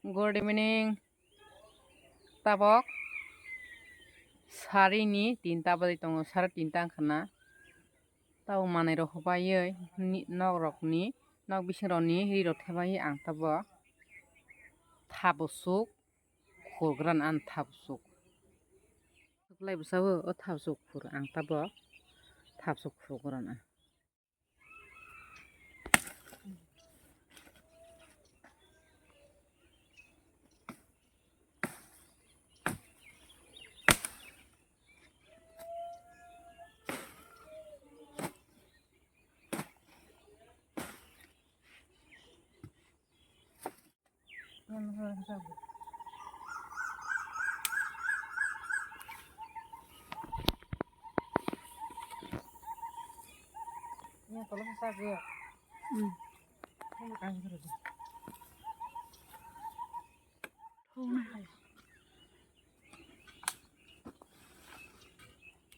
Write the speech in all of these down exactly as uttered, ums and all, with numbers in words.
Good evening. Tabok sari ni tinta bajai tongo, sare tinta wngkha na. Tabok manwi rok hopaiwi ni-, nok rok ni, nok bising rok ni ri rok thepaiwi ang tabok thabosuk khurgran, ang thabosuk. Suklai bwsa o, o thabosuk khur ang tabok thabosuk khurgran ang.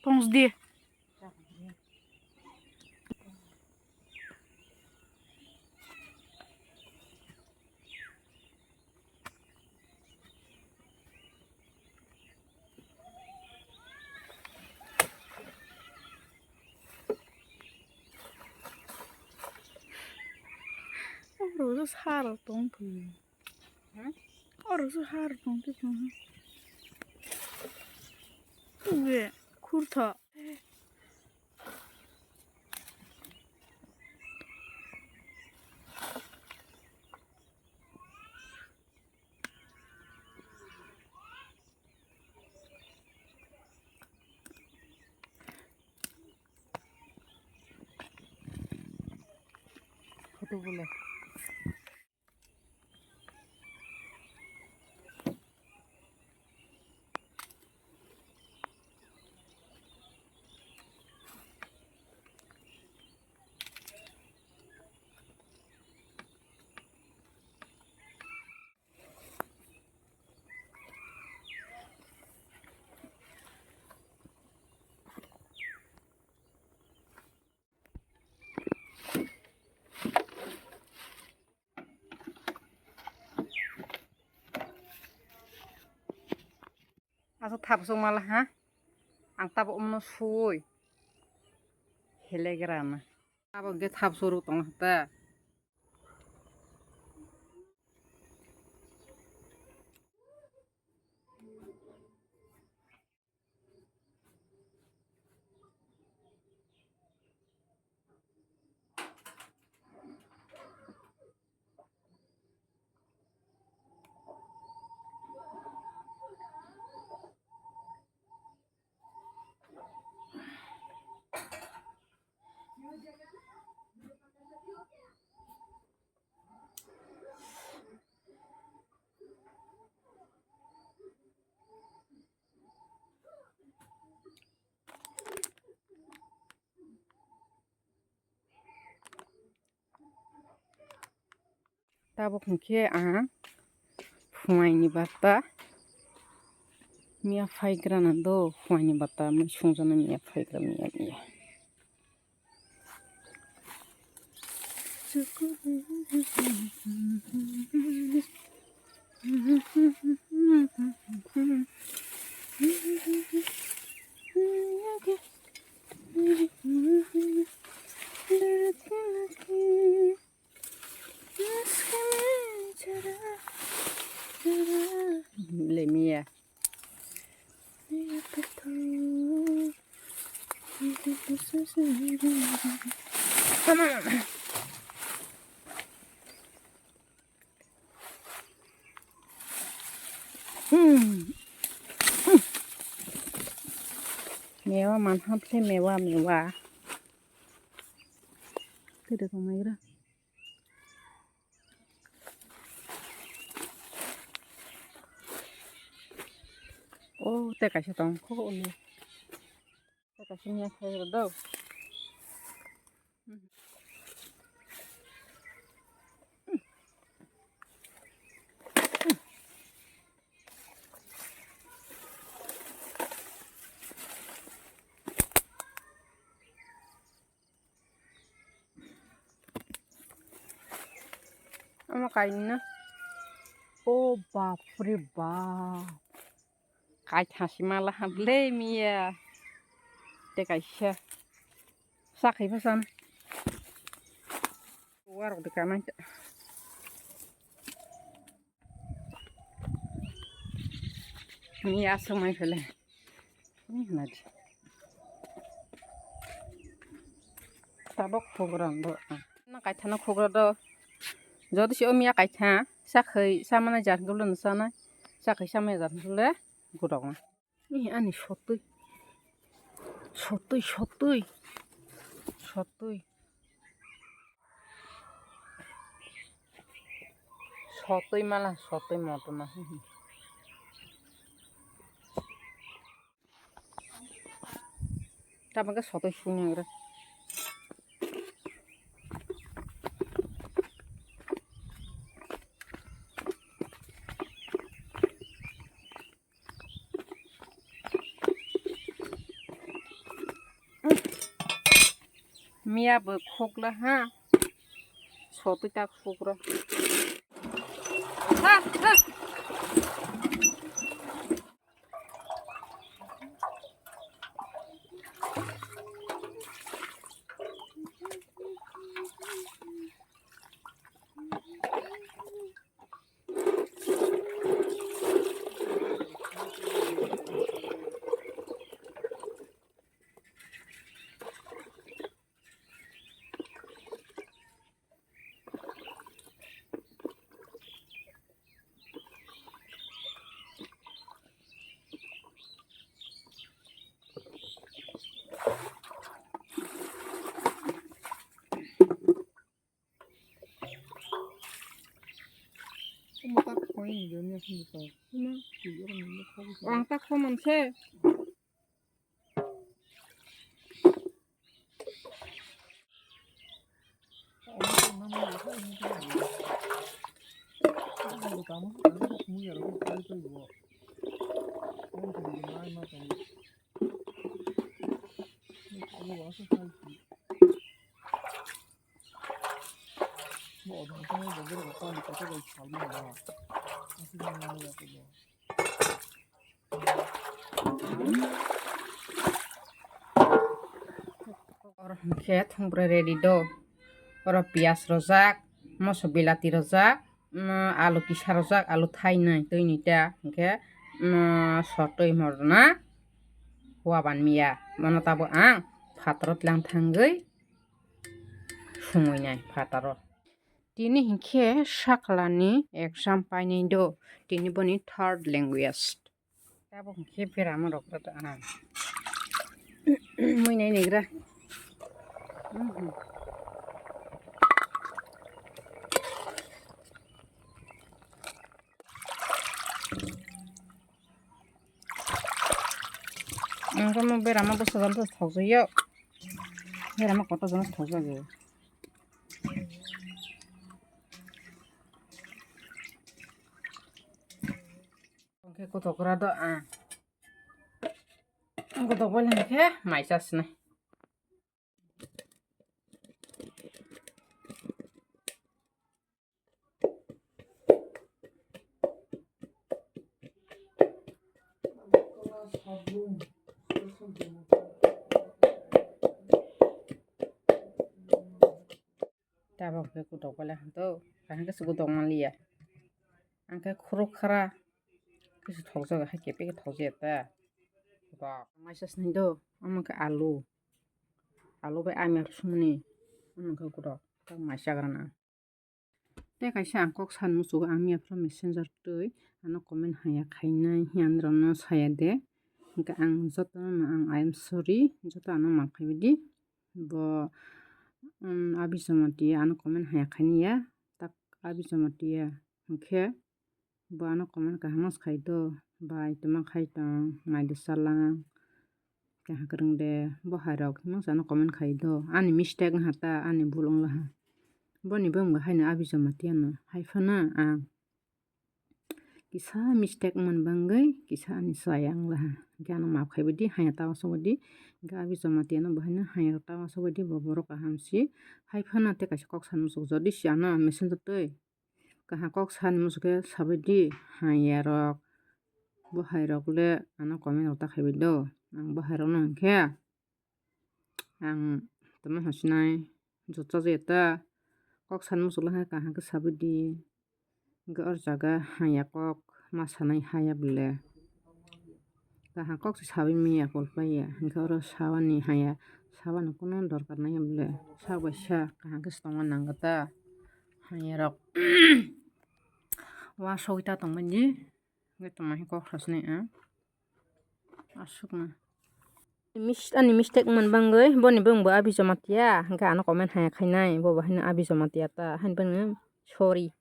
Tong sdi. Oro sa rok tong thung. Oro sa rok tong thung. Uge khurtho. Photo bole. Asa thapsok mala ha. Ang tabok umno sui. Helegrana. Tabok ge thapsok rok tong ha ta. Tabuk hwnkhe ang phunaini bata miya phaigrana do, phunaini bata mui songjaknai miya phaigra miya miya. Lemia. Hmm. Hmm. Mewa manhap se mewa, mewa. Tei da tong nai gra. Oh, tei kaisa tong kho olo. Tei kaisa miya khai ro do. Omo kainwino. O bapre bap. Kaitha si mala ha ble miya. Te kaisa. Sakhai phasan. Warok de kanai. Miya aswk mai phele. Nadi. Tabok khugran do. Na kaitha no khugra do. Jodi si o miya kaitha, sakhai samana jar gulo no sana. Sakhai samana jar gulo gudok na. Ni ani sotwi. Sotwi, sotwi. Sotwi. Sotwi mala, sotwi moto na. Tabangke sotwi suni agra. Miya bo khokla ha. Sotwi ta khokra. Ha, ha. Ang tak kho manse. Oro hwnkhe thwngpra ready do. Oro piyaj rojak, moso bilati rojak, mm, alu kisa rojak, alu thainwi, twi nwi ta, hwnkhe, mm, sotwi morna hua ban miya. Mono tabuk ang phataro tlang thangwi sumui nai phataro. Tini hinkhe sakla ni exam painai do, tini boni third language. Tabuk hinkhe berama rok rwda ang. Mui nai negra. Mhm. Ang khe mo berama bwsa jani thokjak yo. Berama kotor jani thokjak yo. Hwnkhe kotor kora do ang. Kotor bai hwnkhe mai chasnai. Tabok khe kutok bai lai hwn to, kaham khe se kutok man liya. Ang khe khuruk khara khe se thokjak, hai khe pekhe thokjak ta. Kutok maisa sini do, omo khe alu. Alu bai amya rw sumani, omo khe kutok, tak maisa gra na. Tei kaisa ang kok san muchungo, ang miya phuru messenger twi ano comment haya khainai, hiya norok no saya de. Hwnkhe ang jotono no ang I am sorry, joto ano maaf khai di. Bo, um, Abi Jamatia ano comment haya khaini ya, tak Abi Jamatia hwnkhe bo ano comment kaham se khai do, bai tongma khai tong, nai di salang, keha kwrwng de, bo hai rok himang se ano comment khai do, ani mistake wngkha ta, ani bul wng laha, boni bwkha haino Abi Jamatia no hai phano ang kisa mistake wngmani bagwi kisa ani chaya wng laha. Hwnkhe ano maaf khai di, haya ta uansuk di. Hwnkhe Abi Jamatia no bo haino haya ta uansuk di, bo borok kaham si. Hai phano tei kaisa kok san muchung, jodi si ano messenger twi Kaham kok sani muchung khe sabai di, hamya rok. Bo hai rok le ano comment rok ta khaibai do. Ang bo hai rok no hwnkhe ang tamo hwnsinai jotjak ya ta. Kok sani muchung le kaham khe sabai di. Hwnkhe oro jaga hamya kok ma sanai haya bole. Kaham kok se sabai manya kolpai ya. Hwnkhe oro sabani hamya, sabani kunu dorkar nai ya bole. Sak bai sak kaham khe se tongma nang khe ta. Hamya rok wasogwi ta tongmani. Hwnkhe tongma khe kok sasinai ang. Aswkno. Mis-, ani mistake wngmani bagwi boni bumung bo Abi Jamatia, hwnkhe ano comment haya khainai, bo bo haino Abi Jamatia ta, haino bini sorry.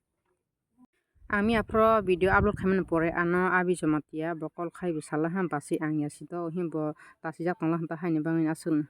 Ang miya phoro video upload khaimani pore ano Abi Jamatia bo call khaibo sala ha basi ang ya sito, himbo tasijak tongla hwnta haini bagwi aswkno.